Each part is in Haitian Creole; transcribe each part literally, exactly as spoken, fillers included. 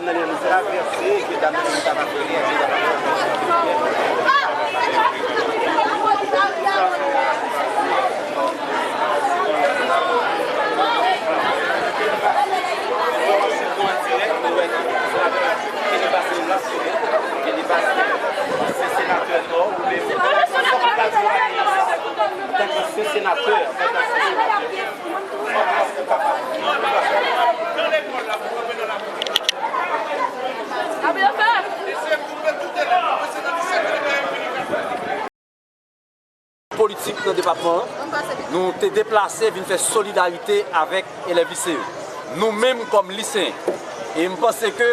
Nan li travèse, ke dam nan li ta va fè li, ke dam nan li ta va fè li. Ke li pase, ke li pase, se senatè Nò, ou menm, fòk ou ta di w, tankou se senatè, antanke senatè. Politik nan depatman an, nou te deplase vin fè solidarite avèk elèv lise yo. Nou menm kòm liseyen. E m panse ke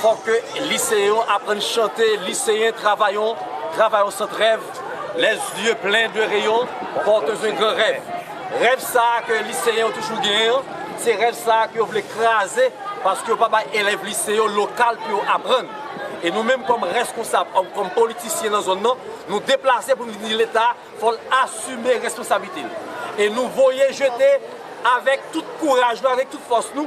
fòk ke liseyen yo aprann chante, liseyen travayon, travaillons sans trêve, les yeux pleins de rayons portent un grand rêve. Rèv sa a ke liseyen yo toujou genyen an, se rèv sa a ke yo vle kraze, paske yo pa bay elèv lise yo lokal pou yo aprann. E nou menm kòm reskonsab, kòm politisyen nan zòn nan, nou deplase pou nou di Leta fò l asime responsablite l. E nou voye jete avèk tout kouraj nou, avèk tout fòs nou,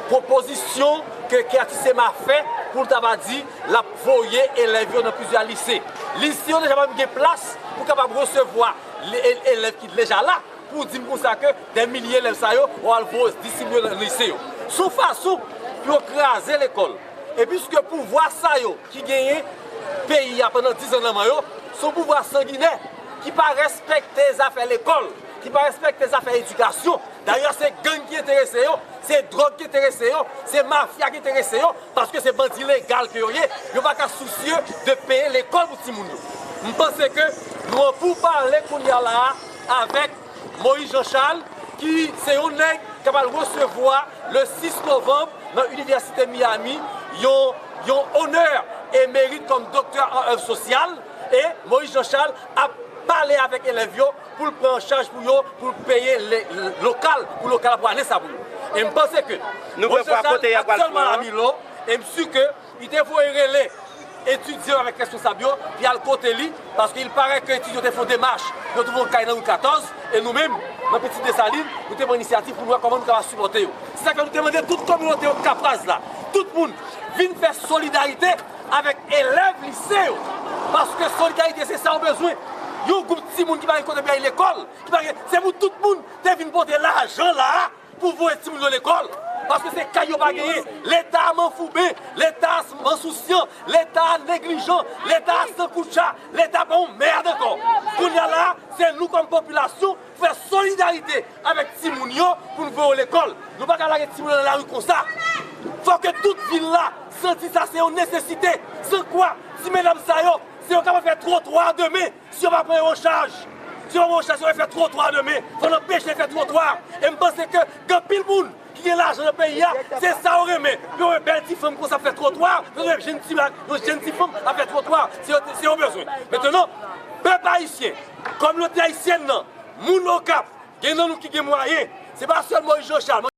pwopozisyon ke Kertise Marc fè pou l ta va di l ap voye elèv yo nan plizyè lise. Lise yo deja pa menm gen plas pou kapab resevwa le- e- elèv ki deja la, pou di m konsa ke dè milye elèv sa yo, w al voye distribye nan lise yo. Se yon fason pou yo kraze lekòl. E piske pouvwa sa yo ki genyen peyi a pandan diz an nan men yo, se yon pouvwa sanginè ki pa respekte zafè lekòl, ki pa respekte zafè edikasyon. Dayè, se gang ki enterese yo, se dwòg ki enterese yo, se mafya ki enterese yo, paske se bandi legal ke yo ye, yo pa ka sousye de peye lekòl pou timoun yo. M panse ke nou an poupale kounye a la a avèk Moïse Jean Charles, ki se yon nèg k ap al resevwa le sis novanm nan Inivèsite Miami yon, yon onè e merit kòm doktè an èv sosyal. E Moïse Jean Charles ap pale avèk elèv yo pou l pran an chaj pou yo, pou l peye le- lokal, pou lokal la pou ane sa pou yo. E m panse ke Moïse Jean Charles aktyèlman la Milo, e m si ke li te voye rele etidyan avèk responsab yo, pou y al kote li, paske il paraît ke etidyan yo te fè yon demach, yo twouve yon kay nan ri katòz, e nou menm, nan Pitit Desalin, nou te pran inisyativ pou nou wè kòman nou kapab sipòte yo. Se sa ke nou te mande tout kominote yo Kapraz la, tout moun, vin fè solidarite avèk elèv lise yo, paske solidarite se sa yo bezwen. Yon gwoup timoun ki pa gen kote pou y al lekòl, ki pa gen, se pou tout moun te vin pote lajan la a, pou voye timoun yo lekòl, paske se kay yo pa genyen. Leta a manfouben, Leta a mansousyan, Leta a neglijan, Leta a sankoutcha, Leta pa yon mèd ankò. Kounye a la, se nou kòm popilasyon pou fè solidarite avèk timoun yo pou n voye yo lekòl. Nou pa ka lage timoun yo nan lari konsa. Fò ke tout vil la santi sa se yon nesesite. San kwa, ti medam sa yo, se yo k ap fè twotwa demen. Si yo pa pran yo an chaj, si yo pa pran yo an chaj, si yo fè twotwa demen, fò n anpeche fè twotwa. E m panse ke gen anpil moun ki gen lajan nan peyi a, se sa yo renmen. Yo wè bèl ti fanm konsa ap fè twotwa, yo wè jèn ti, yon jèn ti fanm ap fè twotwa, se yo, se yo bezwen. Mentnan, pèp ayisyen, kominote ayisyèn nan, moun Okap, gen nan nou ki gen mwayen, se pa sèl Moïse Jean Charles.